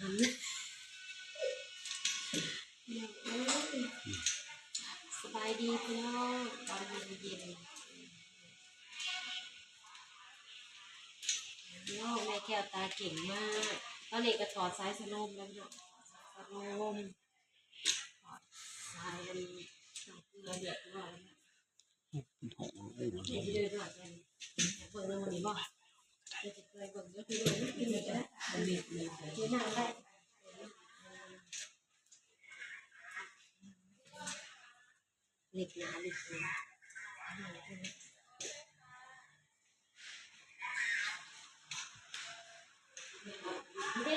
ພີ່ນ້ອງເອີຍ ສະບາຍດີພີ່ນ້ອງ ຕອນເຢັນໆ ໂອ້ ແມ່ແກ້ວຕາເກັ່ງມາກ. ຕອນນີ້ກໍຖອດສາຍສະໂລມແລ້ວເນາະ ຖອດສາຍສະໂລມ ຖອດສາຍອັນນ້ຳເກືອຮຽບຮ້ອຍແລ້ວ. ເບິ່ງນຳມື້ນີ້ບໍ່? ເບິ່ງເດີພີ່ນ້ອງ ເບິ່ງເດີ ເບິ່ງເດີ ເບິ່ງເດີ ເບິ່ງເດີ ນັ່ງໄດ້. ເລັບໜາເລັບໜາ ເດ້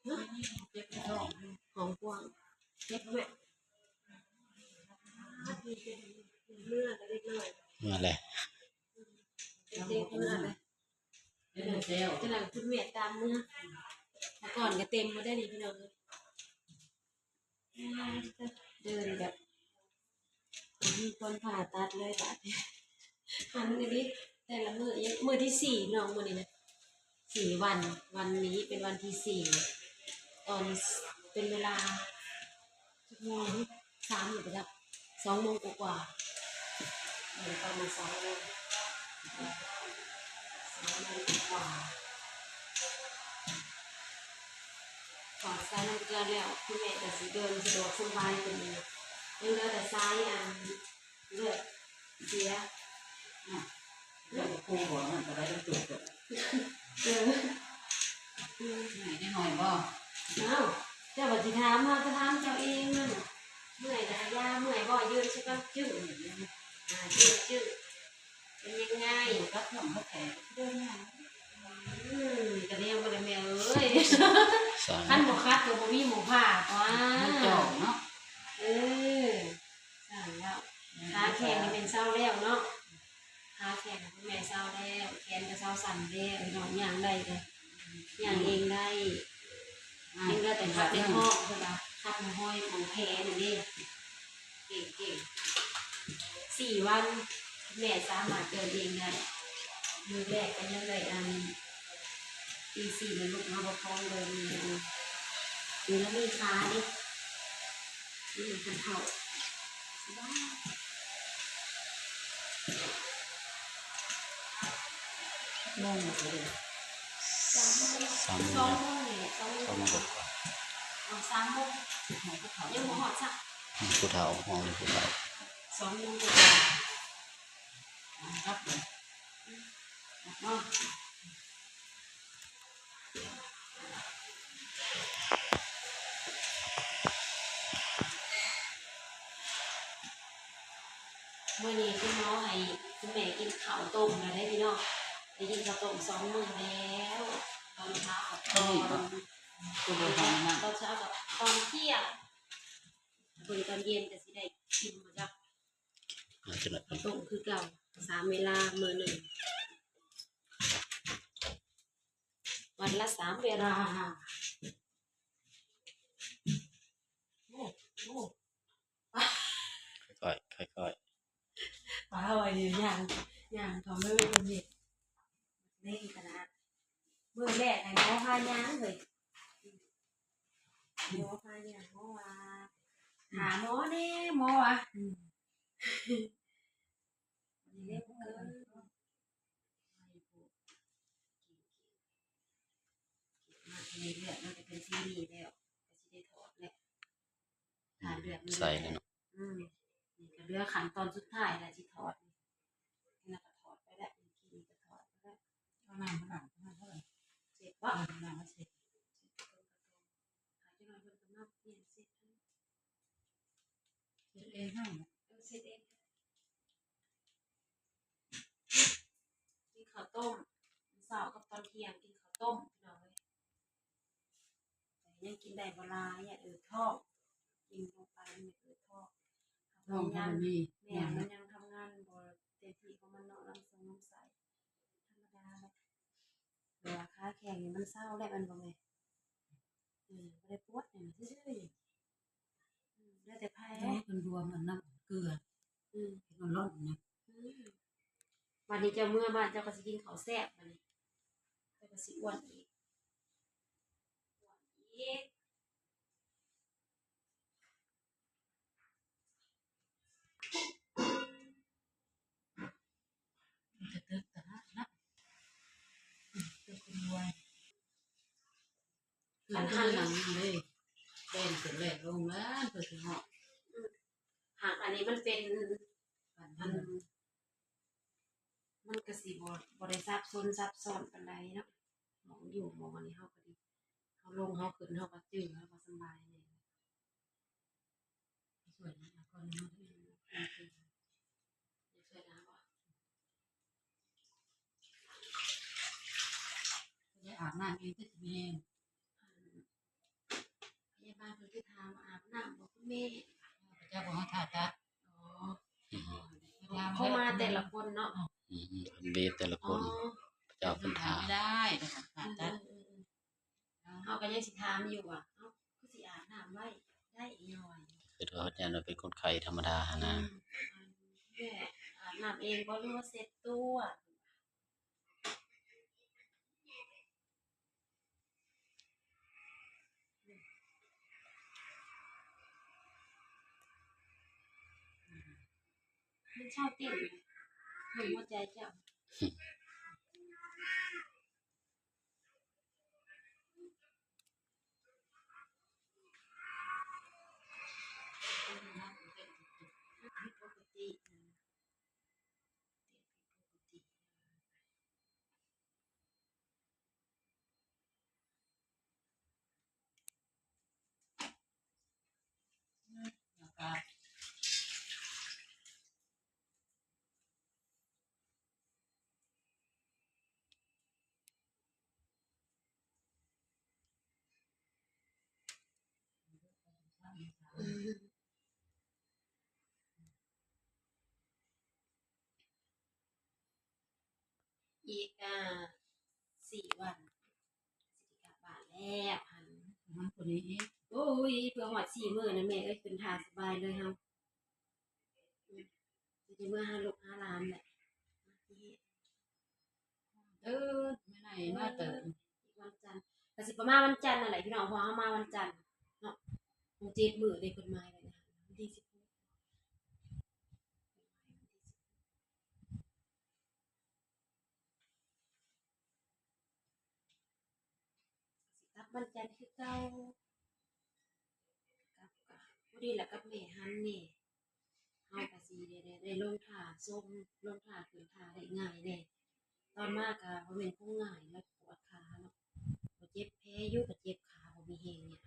ເລັບ ເລັບ ຂອງກວ້າງ ເກັບໄວ້ ເມື່ອກະເດັກນ້ອຍ ເມື່ອແຫຼະ ເດັກເມື່ອແຫຼະ. ເອີ ຈັ່ງນັ້ນ ຄຸນແມ່ຕາມເມືອ ເມື່ອກ່ອນກໍເຕັມໝົດໄດ໋ນີ້ພີ່ນ້ອງເອີຍ ເດີນແບບມີຄົນຜ່າຕັດເລີຍບາດນີ້ ຫັນອີ່ຫຼີ ແຕ່ລະມື້ ມື້ທີສີ່ນ້ອງ ມື້ນີ້ນະ ສີ່ວັນ ວັນນີ້ເປັນວັນທີສີ່ ຕອນ ເປັນເວລາ ຈັກໂມງ ສາມໂມງ ສອງໂມງກວ່າໆ ເອີ ປະມານສອງໂມງ ສອງໂມງກວ່າ ຖອດສາຍນ້ຳເກືອແລ້ວ ຄຸນແມ່ກໍຊິເດີນສະດວກສະບາຍຂຶ້ນອີກ ຍັງເຫຼືອແຕ່ສາຍອັນ ເລືອດເສຍ ອືມ ເລືອດບໍ່ຄົງບໍ່ ນັ້ນກໍໄດ້ເລີຍ ເອີ ເມື່ອຍໄດ້ໜ້ອຍບໍ່? ອ້າວ ເຈົ້າວ່າຊິຖາມ ເຮົາກໍຖາມເຈົ້າເອງນັ້ນ ເມື່ອຍກໍໃຫ້ຢາ ເມື່ອຍບໍ່ ຢືນຊິກ່ອນ ຈຶ້ງ ອ່າ ຈຶ້ງ ຈຶ້ງ ເປັນຍັງໄງ? ກັບນ້ອງເຂົາແຂນເດີນຫຍັງ? ອືມ ກະແນວບໍ່ໄດ້ແມ່ເອີຍ ຄັນບໍ່ຂັດກໍບໍ່ມີໝໍຜ່າຕົວະ ມັນຈ່ອງເນາະ ເອີ ຊັ້ນແລ້ວ ຂາແຂງນີ້ແມ່ນເຊົາແລ້ວເນາະ ຂາແຂງນີ້ແມ່ນເຊົາແລ້ວ ແຂນກໍເຊົາສັ່ນແລ້ວ ພີ່ນ້ອງ ຍ່າງໄດ້ກໍຍ່າງເອງໄດ້ ຍັງເຫຼືອແຕ່ຂັດແຕ່ຮອກ ເພິ່ນວ່າຂັດໝໍຮອຍໝໍແຜນັ້ນເດ້ ເກັ່ງໆ ສີ່ວັນ ແມ່ສາມາດເດີນເອງໄດ້ ມື້ແລກກໍຍັງໄດ້ ອັນ ຕີສີ່ແມ່ນລຸກມາບໍ່ພ້ອມເດີນເລີຍ ນີ້ລະມີຂາເດ້ ນີ້ນະຄັນເຖົ້າ ສະບາຍ. ໂມງເລີຍ ສາມໂມງ ສອງໂມງນີ້ແຫຼະ ສອງໂມງ ສອງໂມງກວ່າ ອໍ ສາມໂມງ ຍັງບໍ່ຮອດຊ້ຳ ຜູ້ເຖົ້າ ຫ້ອງຜູ້ເຖົ້າ ສອງໂມງກວ່າໆ ຮັບເລີຍ ຮັບເນາະ. ມື້ນີ້ຄຸນໝໍໃຫ້ຄຸນແມ່ກິນເຂົ້າຕົ້ມແລ້ວເດ້ພີ່ນ້ອງ ໄດ້ກິນເຂົ້າຕົ້ມສອງມື້ແລ້ວ ຕອນເຊົ້າກັບຕອນ ຕອນເຊົ້າກັບຕອນທ່ຽງ ເບິ່ງຕອນເຢັນກໍຊິໄດ້ກິນບໍ່ຈັກ ເອົາຈັກໜ້ອຍ ເຂົ້າຕົ້ມຄືເກົ່າ ສາມເວລາ ມື້ໜຶ່ງ ວັນລະສາມເວລາ ໂອ້ ໂອ້ ຄ່ອຍໆ ຄ່ອຍໆ ປາໄວ້ນີ້ ຍ່າງ ຍ່າງເຂົ້າເລີຍ ເພິ່ນນີ້ ເລັ່ງຂະໜາດ ມື້ແລກໃຫ້ໝໍພາຍ່າງເຮີ້ຍ ໝໍພາຍ່າງ ໝໍວ່າ ຫາໝໍແດ່ ໝໍວ່າ ອືມ ນີ້ເລັບເກີນ ມາໃນເລືອດມັນຈະເປັນສີນີ້ແລ້ວ ກໍຊິໄດ້ຖອດແລ້ວ ຖ້າເລືອດມັນ ໃສ່ແລ້ວເນາະ ອືມ ນີ້ກໍເຫຼືອຂັ້ນຕອນສຸດທ້າຍແລ້ວ ຊິຖອດ ນີ້ກໍຖອດໄປແລ້ວ ນີ້ກໍຖອດໄປແລ້ວ ເອົານ້ຳມາລ້າງ ນ້ຳເທົ່າໃດ ເຊັດບໍ່ ເອີ ນ້ຳມາເຊັດ ເຊັດເບິ່ງກະຕ້ອງ ຖ້າຈັກໜ້ອຍເພິ່ນກໍມາປ່ຽນເຊັດໃຫ້ ເຊັດເອງໃຫ້ ເອີ ເຊັດເອງ ກິນເຂົ້າຕົ້ມ ເຊົ້າກັບຕອນທ່ຽງກິນເຂົ້າຕົ້ມ ພີ່ນ້ອງເອີຍ ແຕ່ຍັງກິນໄດ້ບໍ່ຫຼາຍ ຢ້ານອືດທ້ອງ ກິນລົງໄປ ມັນເກີດທ້ອງ ທ້ອງທຳມະດາ ແມ່ນ ມັນຍັງທຳງານບໍ່ເຕັມທີ່ຂອງມັນເນາະ ລຳຊົງລຳໄສ້ ທຳມະດາແຫຼະ ແຕ່ວ່າຂາແຂງນີ້ມັນເຊົາແລ້ວ ແມ່ນບໍ່ແມ່? ເອີ ບໍ່ໄດ້ປວດຫຍັງ ຊື່ໆ ອືມ ແລ້ວແຕ່ໃຜ ແລ້ວເພິ່ນລວມອັນນ້ຳເກືອ ອືມ ເຮັດຮ້ອນໆ ນະ ອືມ ບັດນີ້ເຈົ້າເມືອບ້ານ ເຈົ້າກໍຊິກິນເຂົ້າແຊບ ບັດນີ້ເຈົ້າກໍຊິອ້ວນອີກ ອ້ວນອີກ. ມັນກະຕຶກຕະຫຼາດນະ ອືມ ຕຶກຄົນລວຍ ຂຶ້ນເທິງຫຼັງເລີຍ ແລ່ນຂຶ້ນແລ່ນລົງແລ້ວ ເພື່ອຊິຮອດ ອືມ ຫາກອັນນີ້ມັນເປັນ ອັນ ມັນກະຊິບໍ່ ບໍ່ໄດ້ສັບສົນຊັບຊ້ອນປານໃດເນາະ ໝ່ອງຢູ່ໝ່ອງອັນນີ້ ເຮົາກະດີ ເຮົາລົງເຮົາຂຶ້ນ ເຮົາກະຈື່ ເຮົາກະສະບາຍແດ່. ໄປອາບນ້ຳເອງ ຄືຊິມີແຮງ ພະຍາບານເພິ່ນຄືຖາມວ່າ ອາບນ້ຳບໍ່ຄຸນແມ່? ເຈົ້າບໍ່ຮອດທ່າຕາ ອໍ ອືມ ເຂົາມາແຕ່ລະຄົນເນາະ ອືມ ເວນແຕ່ລະຄົນ ອໍ ເຈົ້າເພິ່ນຖາມ ເອີ ເອີ ເອີ ເຮົາກໍຍັງຊິຖາມຢູ່ວ່າ ເອົ້າ ຄືຊິອາບນ້ຳໄວ້ ໄດ້ອີ່ຫຍັງ ຄິດວ່າເຂົາຢ້ານວ່າເປັນຄົນໄຂ້ທຳມະດາຫັ້ນນະ ອືມ ແມ່ອາບນ້ຳເອງບໍ່ ຫຼືວ່າເຊັດຕົວ? ມັນຊາວຕີນ ເບິ່ງຫົວໃຈເຈົ້າ. ອີກ ອ່າ ສີ່ວັນ ຊິໄດ້ກັບບ້ານແລ້ວຫັ້ນ ມັນຄົນນີ້ເອງ ໂອ້ຍ ເພື່ອຮອດສີ່ມື້ນະແມ່ເອີຍ ຂຶ້ນທ່າສະບາຍເລີຍເຮົາ ອືມ ຊິໄດ້ເມືອຫາລູກຫາຫຼານແຫຼະ ເອີ ມື້ໃນມາເຕີ ວັນຈັນ ກະຊິປະມານວັນຈັນນັ້ນແຫຼະພີ່ນ້ອງ ເພາະເຮົາມາວັນຈັນເນາະ ເຈັດມື້ເດ້ ເພິ່ນໝາຍໄວ້ນະ ວັນທີສິບຫົກ ກັບວັນຈັນຄືເກົ່າ ກັບ ກະພໍດີລະກັບແມ່ຫັ້ນນີ້ ເຮົາກະຊິໄດ້ ໄດ້ ໄດ້ລົງທ່າຊົມ ລົງທ່າຂຶ້ນທ່າໄດ້ງ່າຍແດ່ ຕອນມາກະບໍ່ແມ່ນຄົງງ່າຍ ລະປວດຂາເນາະ ບໍ່ເຈັບແຜຢູ່ ກະເຈັບຂາ ບໍ່ມີແຮງຫຍັງ.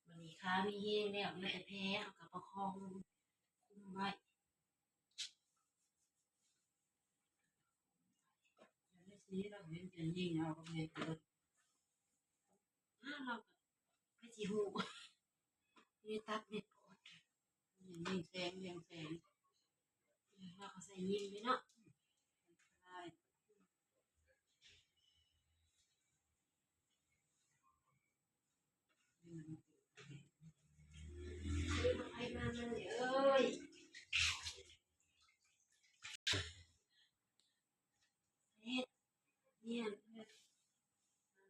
ບັດນີ້ຂາມີແຮງແລ້ວ ເຫຼືອແຕ່ແຜ ເຮົາກະປະຄອງຄຸມໄວ້ ອ້າວ ລາວກະ ໃຜຊິຮູ້ ໄປຕັດເມັດປອດ ຍິງແສງ ຍິງແສງ ລາວກະໃສ່ຍິງເດ້ເນາະ ອັນຕະລາຍ ໄປມາມັນເອີຍ ເຮັດ ເຮັດ ເຮັດ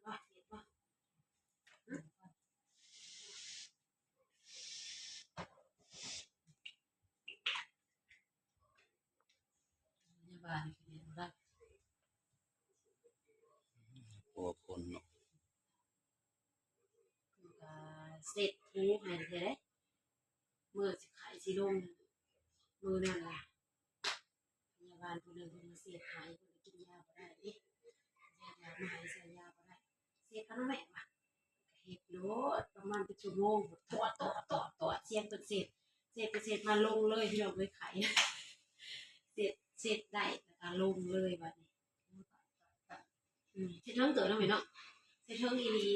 ເຮັດບໍ່? ພະຍາບານນີ້ເຮັດບໍ່ໄດ້ ກົວຄົນເນາະ ເພິ່ນກະເຊັດຫູໃຫ້ແທ້ເດ້ ມື້ຊິໄຂ້ຊິລົງ ມື້ນັ້ນລະ ພະຍາບານຜູ້ໜຶ່ງເພິ່ນມາເຊັດໃຫ້ ເພິ່ນກະກິນຢາບໍ່ໄດ້ເດ້ ໃສ່ຢາມາໃຫ້ ໃສ່ຢາບໍ່ໄດ້ ເຊັດເອົານຳແມ່ວ່າ ກະເຮັດໂລດ ປະມານເປັນຊົ່ວໂມງ ຕອດ ຕອດ ຕອດ ຕອດ ສຽງເພິ່ນເຊັດ ເຊັດໄປເຊັດມາລົງເລີຍ ພີ່ນ້ອງເອີຍ ໄຂ້ ເຊັດ ເຊັດໄດ້ ລະກະລົງເລີຍບາດນີ້ ອືມ ເຮັດເຖິງເຕີບເນາະແມ່ເນາະ ເຮັດເຖິງອີ່ຫຼີ.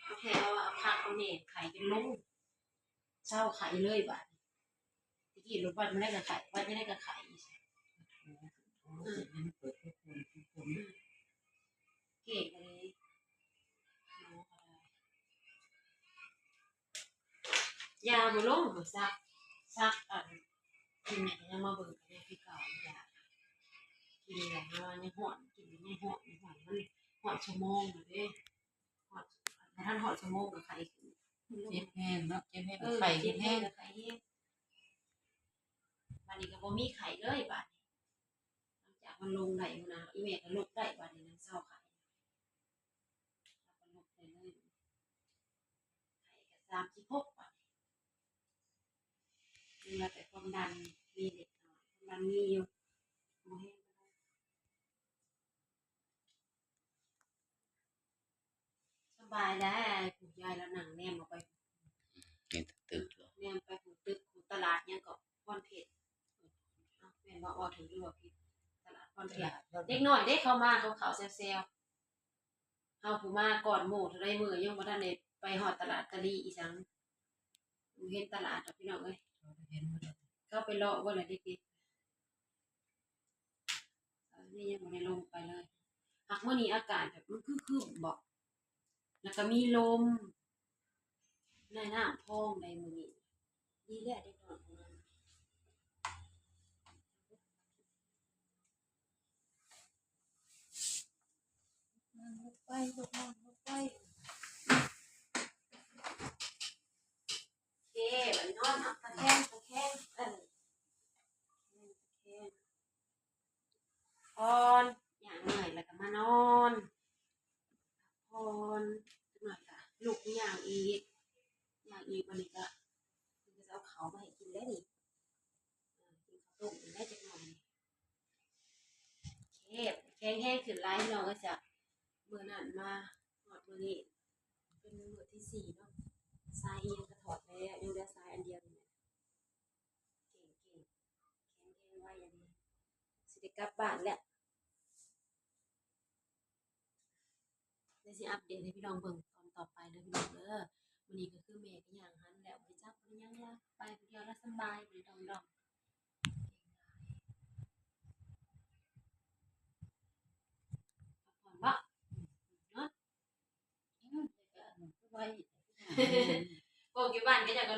ເອົາແຄ່ເອົາ ເອົາຄັກເອົາແນ່ ໄຂ້ຈົນລົງ ເຊົາໄຂ້ເລີຍບາດນີ້. ຕະກີ້ລົດວັດມື້ໃດກໍໄຂ້ ວັດຍາມໃດກໍໄຂ້. ໂອ້ ເອີ ເປີດທຸກຄົນ ທຸກຄົນ ເກັ່ງອີ່ຫຼີ. ຢາບໍ່ລົງ ສັກ ສັກ ອັນ ກິນຫຍັງກໍຍັງມາເບິ່ງ ກໍຍັງຄືເກົ່າ ຢາ ກິນແລ້ວຍັງຮ້ອນ ກິນແລ້ວຍັງຮ້ອນ ຮ້ອນ ມັນຮອດຊົ່ວໂມງແລ້ວເດ້ ຮອດ ບໍ່ທັນຮອດຊົ່ວໂມງກໍໄຂ້ຂຶ້ນ. ເຈັບແຮງເນາະ ເຈັບແຮງ ເອີ ໄຂ້ຂຶ້ນແຮງ ເຈັບແຮງກໍໄຂ້ແຮງ. ບາດນີ້ກໍບໍ່ມີໄຂ້ເລີຍບາດນີ້ ຫຼັງຈາກມັນລົງໄດ້ຫັ້ນນະ ອີ່ແມ່ກໍລຸກໄດ້ບາດນີ້ນະ ເຊົາໄຂ້ ແລ້ວກໍລຸກໄດ້ເລີຍ ໄຂ້ກໍສາມສິບຫົກບາດນີ້. ຍັງວ່າແຕ່ຄວາມດັນມີເລັກນ້ອຍ ຄວາມດັນມີຢູ່ ບໍ່ແຮງປານໃດ. ສະບາຍແລ້ວ ຜູ້ຍາຍລາວນັ່ງແນມອອກໄປ ເຫັນແຕ່ຕຶກເນາະ ແນມໄປຜູ້ຕຶກ ຜູ້ຕະຫຼາດຫຍັງເກາະ ພອນເພັດ ເອົ້າ ແມ່ນບໍ່? ເວົ້າຖືກຫຼືວ່າຜິດ? ຕະຫຼາດພອນເພັດ ເດັກນ້ອຍເດ້ ເຂົາມາ ເຂົາເຂົ້າແຊວໆ ເຮົາຜູ້ມາກ່ອນໝູ່ເທົ່າໃດມື້ ຍັງບໍ່ທັນໄດ້ໄປຮອດຕະຫຼາດຕະລີອີ່ຫຍັງ ບໍ່ເຫັນຕະຫຼາດດອກພີ່ນ້ອງເອີຍ ເຂົາໄປເລາະເບິດແລ້ວເດັກໆ. ອັນນີ້ຍັງບໍ່ໄດ້ລົງໄປເລີຍ ຫາກມື້ນີ້ອາກາດແບບມັນຄຶມໆເບາະ ແລ້ວກໍມີລົມ ໃນນ້ຳພອງໃດມື້ນີ້ ດີແລ້ວເດັກນ້ອຍ ໄປ ໄປ ໄປ ໂອເຄ ບັດນອນເນາະ ຕະແຄງ ຕະແຄງ ເອີ ຕະແຄງ ພັກຜ່ອນ ຍ່າງເມື່ອຍແລ້ວກໍມານອນ ພັກຜ່ອນ ຈັກໜ້ອຍກໍລຸກຍ່າງອີກ ຍ່າງອີກ ບັດນີ້ກໍ ເພິ່ນກໍຈະເອົາເຂົ້າມາໃຫ້ກິນແລ້ວນີ້ ເອີ ກິນເຂົ້າຕົ້ມອີກແລ້ວຈັກໜ້ອຍນີ້. ໂອເຄ ແຂງແຮງຂຶ້ນຫຼາຍພີ່ນ້ອງເອີຍ ຈາກມື້ນັ້ນມາຮອດມື້ນີ້ ເປັນມື້ທີສີ່ເນາະ ສາຍອີ່ຫຍັງກໍຖອດແລ້ວ ຍັງເຫຼືອສາຍອັນດຽວນີ້ແຫຼະ ເກັ່ງໆ ແຂງແຮງໄວອີ່ຫຼີ ຊິໄດ້ກັບບ້ານແລ້ວ. ດຽວຊິອັບເດດໃຫ້ພີ່ນ້ອງເບິ່ງຕອນຕໍ່ໄປເດີພີ່ນ້ອງເດີ. ມື້ນີ້ກໍຄືແມ່ກໍຍ່າງຫັນແລ້ວ ບໍ່ໄດ້ຈັບບໍ່ໄດ້ຫຍັງລະ ໄປຜູ້ດຽວລະສະບາຍ ບໍ່ໄດ້ດອງດອງ ພັກຜ່ອນເບາະ ນອນ ອືມ ແລ້ວກໍ ອືມ ສະບາຍ ພວກຢູ່ບ້ານກໍເຈົ້າກໍ